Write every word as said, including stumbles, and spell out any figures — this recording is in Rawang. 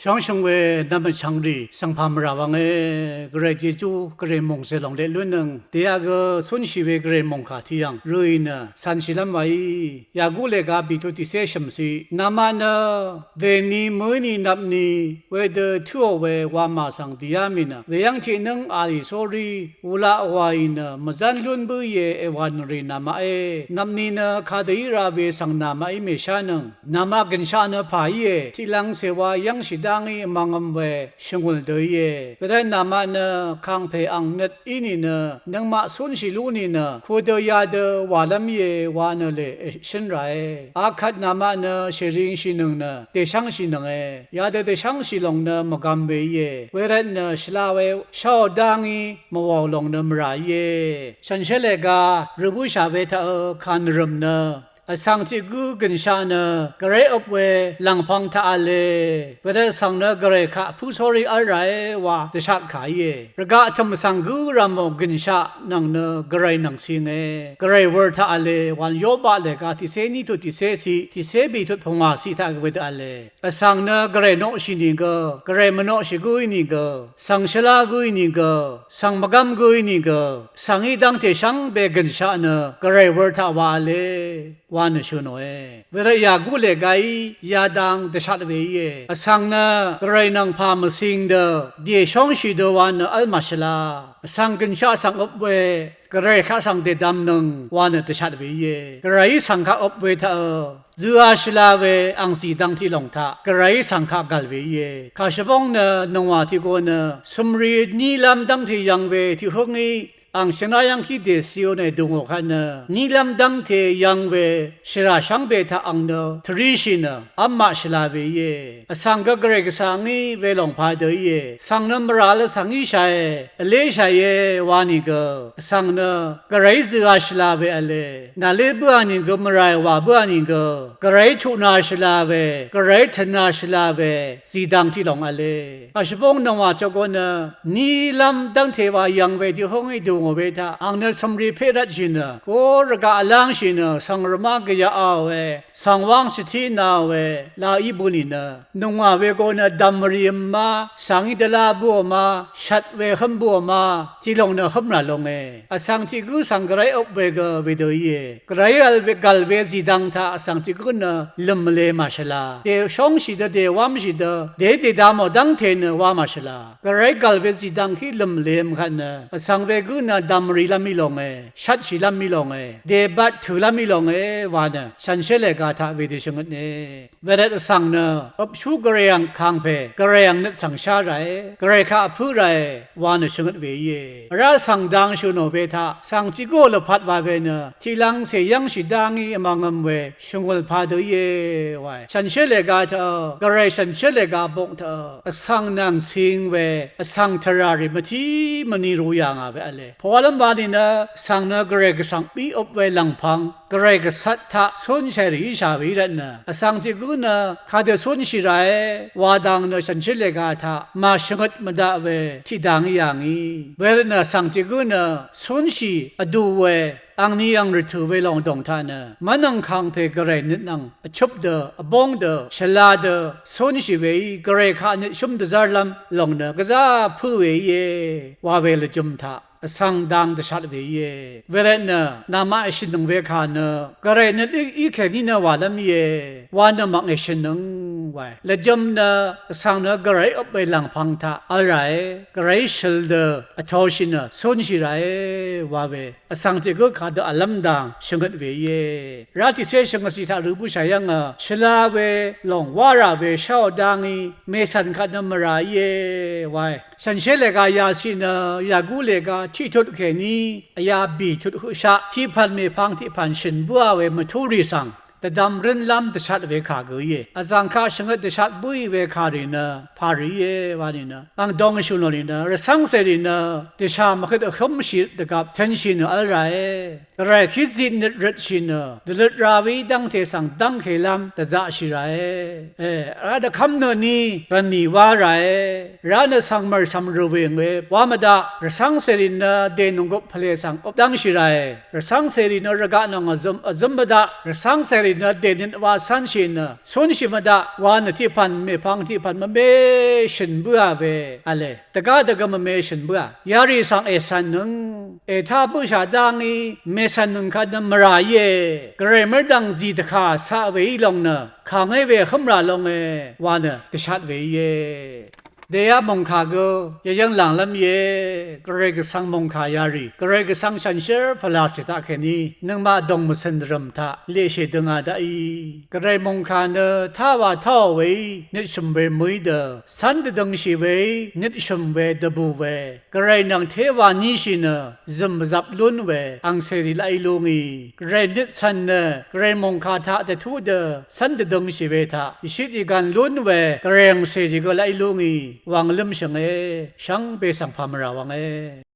Shóngshø̀ng we nvmvchvngrì svngpà mvrà wvnge. Gvray Jejú Gvray mòngzè lòng leq lúnnøng dèaq gø cúnshì we Gvray mòngkà tiqyv̀ng røì nø cv̄nshìlv́m wàí. Yàgú lèga bìtut tiqcé shø̀mciq. Namaq nø dèni mø̀íni nvpni wedø túò we wamà svng dìá mì nø, weyv́ng tiqnǿng a lì sórí wulaq wàì nø mvzv́n lún bǿìe èwànrì namaqé. Nvpni nø kadø í ra we svng namaqí mèshánøng. Namaq gø̀nshaq nø pà íe. Tiqlv̄ngcè wa yv́ngshì dá ngí vmvngvm we shvngùl dø íe. Wervt namaq nø kàngpè ang nøt í nìnø nøngmaq cúnshì lú nìnø kudø yadø wàlv́m íe wa nø lè èshǿn ràe. Akvt namaq nø shèringshìnøng nø dèshv́ngshìnønge. Yadø dèshv́ngshì lòng nø mvgvm we íe. Wervt nø shvla we sháò dá ngí mvwàò lòng nø mvrà íe. Shànshér lèga rø bǿshà we taqø kà nvrø̀m nø vsvng tiq gǿ gø̀nshaq nø Gvray øp we lv̀ngpv̄ng taq v̄le. Wervt vsvng nø Gvray kaq pǿ sórí v́l ràe wa dvshat kà íe. Rvgaq tø̀m vsvng gǿ ràmò gø̀nshaq nvng nø Gvray nvng cinge. Gvray wur taq v̄le wa nø Yobaq lèga tiqcé ní tut tiqcé ciq tiqcé bìtut pungwàciq taq gø wedø v̄le. Vsvng nø Gvray noqshì nìgø, Gvray mvnoqshì gǿí nìgø, svng shvlá gǿí nìgø, svng mvgv́m gǿí nìgø, svng í dv́ngte shvngbe gø̀nshaq nø Gvray wur taq wa v̄le wa nø shø̀ nòe. Wervt yàgú lègaí yadang dvshat we íe. Vsvng nø Gvray nvng pà mvcing dø dìè shóngshì dø wa nø v́l màshvla. Vsvng gø̀nshaq svng øp we Gvray kaq svng dèdvmnøng wa nø dvshat we íe. Gvrayí svng kaq øp we taqø zøa shvla we ang zìdvng tiq lòng taq Gvrayí svng kaq gv̀l we íe. Kàshvbóng nø nòngwà tiq go nø cømri nílv́m dv́ngte yv̄ng we tiq hǿngí ang shvnayv́ng kí dècio nø èdùngò kvt nø nílv́m dv́ngte yv̄ng we shvrà shvngbe taq ang nø tvrishì nø v́m maq shvla we íe. Vsvng gø Gvray Gvsvngí welòng padø íe. Svng nø mvrà vl vsvng íshàe, vléshàìe wa nìgø vsvng nø Gvrayí zøa shvla we v̄le. Nàlé bǿà nìgø mvràe wà bǿà nìgø Gvrayí tuqna shvla we, Gvrayí tvna shvla we zìdvng tiq lòng v̄le. Kàshvbóng nòngwà chok go nø nílv́m dv́ngte wa yv̄ng we tiq hǿngí dùngò we taq ang nø cømri peq rvtshì nø go rvgaq vlángshì nø svng rvmá gvyaqaò we svng wáng shvtí naò we laí bø nìnø nòngwà we go nø dv̀m vrì vmá, shàngí dvlá bǿò má, shvt we hǿm bǿò má, tiq lòng nø hǿm rà longe. Vsvng tiq gǿ svng Gvrayí øp we gø wedø íe. Gvrayí vl we gv̀l we zìdvng taq vsvng tiq gǿ nø lø̀m vle màshvla. Dèshóngshì dø, dèwámshì dø, dèí dèdamò dv́ngte nø wá màshvla. Gvray gv̀l we zìdvng kí lø̀m vlev̄m kvt nø vsvng we gǿ nø dv̀m vrìlv́m í longe, shvtshìlv́m í longe, dèbat tø̀lv́m í longe wa nø shànshér lèga taq wedø shvngøtne. Wervt vsvng nø øpshú Gvray ang kàngpè, Gvray ang nøt svng shá ràe, Gvray kaq vpǿ ràe wa nø shvngøt we íe. Vrá svng dang shø̀ nò we taq svng tiq gǿ lvpat wa we nø tiqlv̄ngcè yv́ngshì dá ngí vmvngv̄m we shvngùl padø íe wae. Shànshér lèga taq, Gvray shànshér lèga bok taq vsvng nvng cing we vsvng tvrà rì mvtí mvni ru yà ngà we v̄le. Pòwalv́m wa nìnø vsvng nø Gvray Gvsvng bíøp we lv̀ngpv̄ng Gvray Gvcvt taq cúnshàì rì íshà we í rvtnø vsvng tiq gǿ nø kadø cúnshì ràe wa dang nø shànshér lèga taq màshvngøt mvdaq we tiqdang í yà ngì. Wervtnø vsvng tiq gǿ nø cúnshì vdù we angni ang rvtø̀ we lòng dòng taq nø mv́nvng kàngpè Gvray nøt nvng vchup dø, vbóng dø, shvla dø cúnshì weí Gvray kaq nøtshǿm dvzv́rlv́m lòng nø gvzá pǿ we íe wa we lvjø̄m taq vsvng dang dvshat we íe. Wervtnø namaq èshø̀nnøng we kà nø Gvray nøt í kèní nø wàlv́m íe wa nø mv̀ng èshø̀nnøng wae. Lvjø̄m nø vsvng nø Gvrayí øp we lv̀ngpv̄ng taq v̄l ràe. Gvrayí shøl dø vtoshì nø cúnshì ràe wa we vsvng tiq gǿ kadø vlv́m dang shvngøt we íe. Vrá tiqcé shvngøtcì taq rø bǿshà yv́ngø shvla we lòng wá rà we sháò dá ngí mècv̀n kvt nø mvrà íe wae. Shànshér lèga yaciq nø yàgú lèga tiqtut kèní vyā bìtut høqshaq tiqpv̀n mèpvng tiqpv̀n shø̀n bǿà we mvtúrì svng dvdvm rǿnlv́m dvshat we kà gø íe. Vzv̀ng kaq shvngøt dvshat bǿì we kàrì nø pàrì íe wa nìnø ang dong èshø̀ nò nìnø rvcv́ngcèrì nø dvshà mvhøt vhǿmshì dvgvp tø̄nshì nø v́l ràe. Gvray kí zit nøt røtshì nø dvløt ra weí dv́ngte svng dv́ngkelv́m dvzaqshì ràe. E, vrá dvkv́m nø ni rvnì wá ràe. Vrá nø svng mv̀rshv̀m rvwìng we wá mvdaq rvcv́ngcèrì nø dènònggøp pvlè svng øp dv́ngshì ràe. Rvcv́ngcèrì nø rvgaq nvng vzøm, vzøm mvdaq rvcv́ngcèrì Nø dènøt wa cánshì nø cúnshì mvdaq wa nø tiqpv̀n mèpvng tiqpv̀n mvmeshø̀n bǿà we v̄le. Dvgá dvgø mvmeshø̀n bǿà. Yarì svng ècv̀nnøng ètá bǿshà dá ngí mècv̀nnøng kvt nø mvrà íe. Gvray mv́rdv̀ng zì dvkà caq wèí lòng nø kàngé we vhǿmrà longe wa nø dvshat we íe. Dèá mòngkà gø yvyv́ng lànglv́m íe. Gvray gvsvng mòngkà yarì, Gvray gvsvng shànshér pvlàcè taqkèní nøngmaq dòng mvcø̀n dvrv̀m taq leqshè dønga daqí, Gvray mòngkà nø táwa táò weí nøtshø̀m we mø̀í dø cv́n dvdøngshì weí nøtshø̀m we dvbù we, Gvray nvng téwa níshì nø zø̀m vzvp lún we angcèrì laqí lú ngì. Gvray nøtcv̀n nø Gvray mòngkà taq dvtú dø cv́n dvdøngshì we taq ìshit ìgv̀n lún we Gvray angcèrì gø laqí lú ngì. Wvng lǿmshø̀nge. Shvngbe svng pà mvrà wvnge.